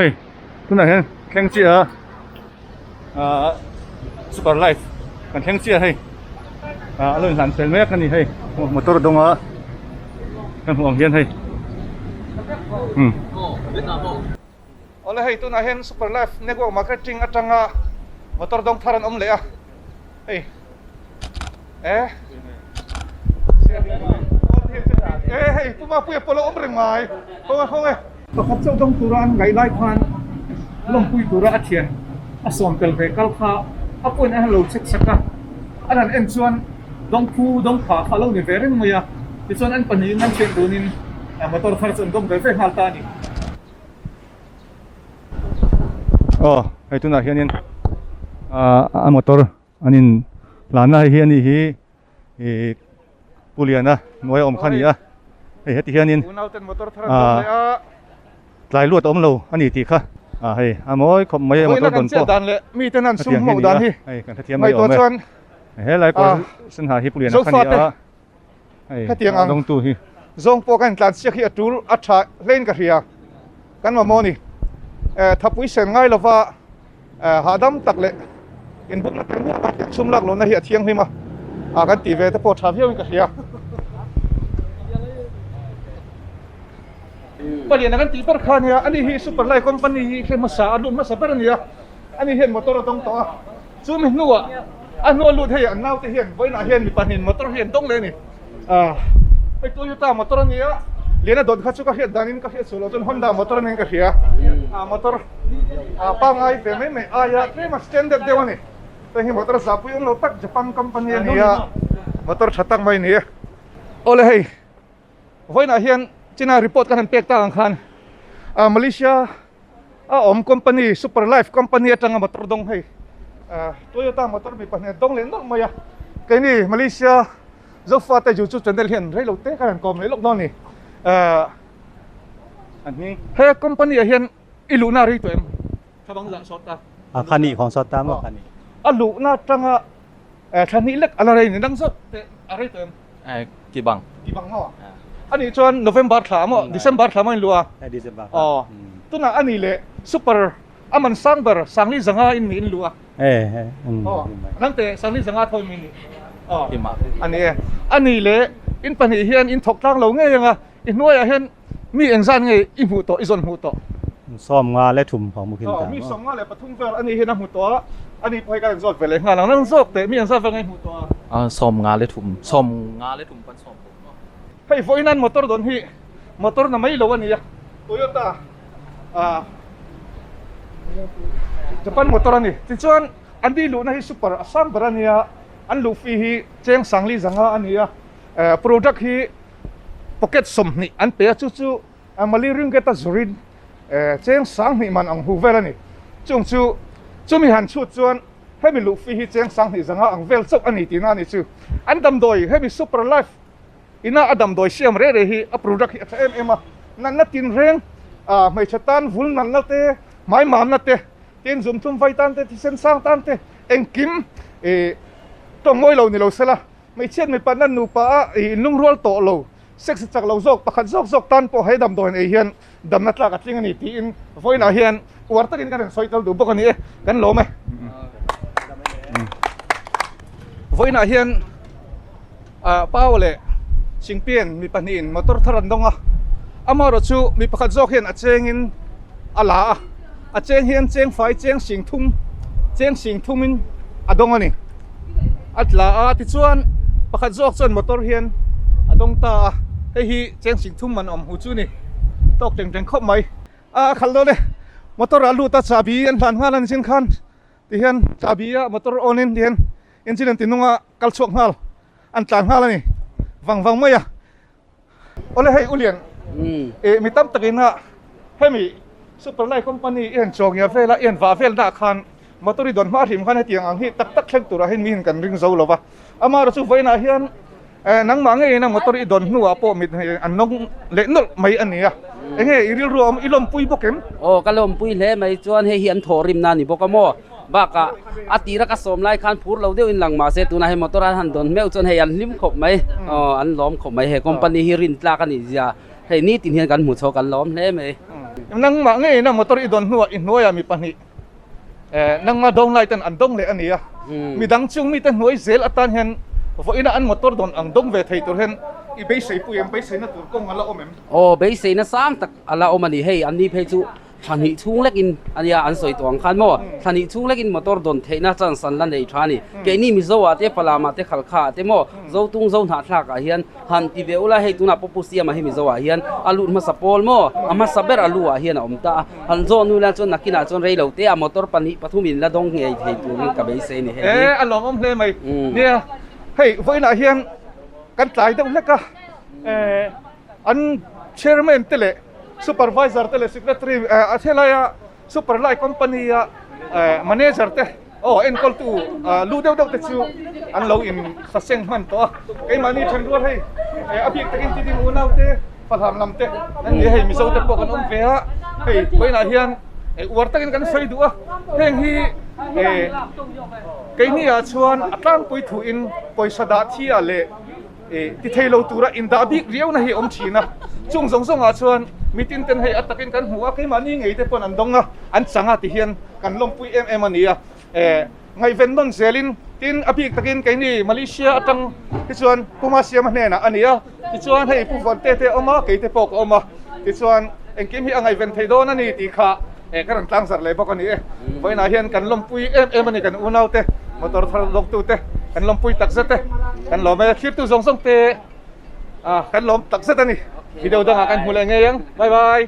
Hei tunah hian thleng chiah a ahh super life kan thleng chiah hei ah a lo inhlan fel mek a ni hei motor dawng a kan hmuh ang hian hei umm. Awle hei tunah hian super life network marketing atanga motor dawng thar an awm leh a hei eh eh hei pu Mapuia pawh a lo awm reng mai khaw nge khaw nge. Pakhat chauh dawng tura an ngaih lai khan lawmpui tura a thian a sawm tel ve kal kha a pawhin a lo check sak a, a han en chuan dawng phu dawng pha kha a lo ni ve reng mai a, tichuan an pahnihin an thian dunin motor thar chu an dawng ve ve nghal ta a ni. Aw hei tunah hianin a motor an in hlanna hei hi a ni hi. Ih Pu Liana hnuai a awm kha a ni a hei heti hianin ah tlai luat a awm lo a ni tih kha ah hei a mawi khawp mai a motor dawn pawh hetiang hi a ni a hei kan hrethiam mai awm e helai kawr sen ha hi Pu Liana kha a ni a hei a dawngtu hi. Zawng pawh kan intlan siak hi a tul a tha hlein ka hria kan mamawh a ni thapui sen ngai lova Hahdam tak leh inbukna tel miah tak chhum lak lohna hi a thianghlim a, ah kan tih ve te pawh tha viauin ka hria. Paliana kan tih ber kha ania, ani hi Super Life Company hi hre hmasa a lut hmasa ber a ni a, ani hian motor a dawng tawh a, chumi hnuah a hnua lut hei an naute hian vawiinah hian mi pahnihin motor hi an dawng leh a ni. Ah hei Toyota motor a nia Liana dawt kha chu ka hriat danin ka hriat suh loh chuan Honda motor a niin ka hria ah motor ah pangai ve mai mai aia tlem a standard deuh a ni hei hi motor zahpui awm lo tak Japan company a nia motor tha tak mai a ni e awle hei vawiinah hian china report kan han pek tak ang khan ah Malaysia a awm company super life company atanga motor dawng hei ah Toyota motor mi pahnih an dawng leh nawlh mai a keini Malaysia Zofa te YouTube channel hian rei lo te khan an kawm leh lawk dawn a ni ah he company ah hian i luhna a rei tawh em thlavang zah sawt ta a khani khawng sawt ta maw khani a luhna atanga thla hnih lek a la rei ni dang zawt te a rei tawh em Ki bang. Ki bang maw? Anih chuan November thla maw? December thla maw in luh a? December thla. Aw. Tunah anih leh super a man sang ber Sangli zanga in mi in luh a? Aw. Nangte Sangli zanga thawi mi nih? Aw. Ani e. Anih leh in pahnih hian in thawk tlang lo ngei anga i hnuaiah hian mi engzan nge i hmuh tawh i zawn hmuh tawh? 53 leh 3 hmuh khin ta. Mi 53 vel anih hian a hmu tawh a, ani pawh hi ka rawn zawt ve leh nghal ang. Nang zawk teh mi engzat vel nge i hmuh tawh a? 53, 53 pan sawm bawk maw? Hei vawiin motor dawn hi motor na mai lo a ni a, Toyota ah Japan motor a ni. Tichuan an ni luhna hi super a sang ber a nia, an luh fee hi cheng sangli zanga a ni a, product hi pocket 20 an pe a, chu chu Mali ringgit a zurin cheng 2000 man ang hu vel a ni. Chung chu chumi han chhut chuan hemi luh fee hi cheng 20 zanga ang vel chauh a ni tihna a ni chu. An damdawi hemi super life ina a damdawi siam reh reh hi a product hi a tha em em a, natna tinreng hmeichhe tan vul natna te, hmai mamna te, tin zumthum vai tan te, thisen sang tan te engkim tawng mawi lo ni lo sela. Hmeichhiat mipat nan nupa a ih lungrual tawh lo, sex chak lo zawk pakhat zawk zawk tan pawh he damdawiin ei hian damna tlak a tling a ni tiin vawiinah hian uar takin kan rawn sawi tel duh bawk a ni e, kan lawm e. Vawiinah hian ah Pau leh Singpian mi pahnihin motor thar an dawng a, amaherawh chu mi pakhat zawk hian a chengin a la a, a cheng hian cheng fai cheng sing thum cheng sing thumin a dawng a ni. A tla a tichuan pakhat zawk chuan motor hian a dawng ta a hei hi cheng sing thum man awm hu chu ni tawk teng teng khawp mai a khalh dawn e motor ah lut a chahbi an hlan nghal a ni chin khan tihian chahbi a motor on in tihian engine an ti nung a kal chhuak nghal an tlan nghal a ni vang vang mai a. Awle hei Ulian eh mi tam takin a hemi Super Life Company i han chawngia vela i han vah vel dah khan motor i dawn hma hrim khan hetiang ang hi tak tak thleng turah hian mi hian kan ring zo lo va. Amaherawhchu chu vawiinah hian eh nangmah ngeiin a motor i dawn hnuah pawh mit an nawng leh nawlh mai a ni a. Enge i rilru a awm i lawmpui bawk em? Aw ka lawmpui hle mai chuan hei hi an thawhrimna a ni bawk a maw? Bakah a tira ka sawm lai khan phur lo deuhin lang mahse tunah hei motor an han dawn hmeuh chuan hei an hlim khawp mai aw an lawm khawp mai he company hi rin tlak a nih zia hei nitin hian kan hmu chho kan lawm hle mai. Nangmah ngeiin a motor i dawn hnuah i hnuaiah mi pahnih nangma dawng lai ten an dawng leh a ni a. Midang chung mite hnuai zel atan hian vawiina an motor dawn ang dawng ve thei tur hian i beisei pui em? Beiseina tur kawng a la awm em? Aw, beiseina sang tak a la awm a ni. Hei an ni phei chu Thla hnih chhung lekin a nia an sawi tawh ang khan maw? Thla hnih chhung lekin motor dawn theihna chance an la nei tha a ni. Keini Mizo ah te, Falam ah te, Khalkha ah te maw Zotung Zo hnahthlak ah hian han ti ve ula hei tunah pawh Pu Siama hi Mizo ah hian a lut hmasa pawl maw? A hmasa ber a lu ah hian a awm ta a. Han zawh nu la chuan nakin ah chuan rei lo te a motor pahnih pathum in la dawng ngei thei turin ka beisei ni hei hi. E a lawmawm hle mai. Nia hei vawiinah hian kan tlai deuh hlek a e an chairman te leh Supervisor te leh secretary a thelaia super lai company a manager te aw enkawltu lu deuh deuh te chu an lo in saseng hman tawh a keimahni then rual hei a bik takin tiding unau te Falam lam te an ni a hei Mizo te pawh kan awm ve a hei vawiinah hian uar takin kan sawi duh a heng hi keini ah chuan a tlangpui thuin pawisa dah thi ah leh Ti thei lo tura indah bik riauna hi a awm thin a, chung zawng zawngah chuan mitin ten hei a takin kan hmu a, keimahni ngei te pawn an dawng a, an chang a ti hian kan lawmpui em em a ni a. Ngaihven nawn zelin tin a bik takin keini Malaysia atang hi chuan Puma Siama hnenah a ni a, tichuan hei Pu Vuante te a awm a, kei te pawh ka awm a, tichuan engkim hi a ngaihven thei dawn a ni tih kha ka rawn tlangzarh leh bawk a ni e. Vawiinah hian kan lawmpui em em a ni kan unaute, motor thar dawngtute kan lawmpui tak zet e, kan lawm e, thlirtu zawng zawng te kan lawm tak zet a ni. Video dangah kan hmu leh ngei ang, bye bye.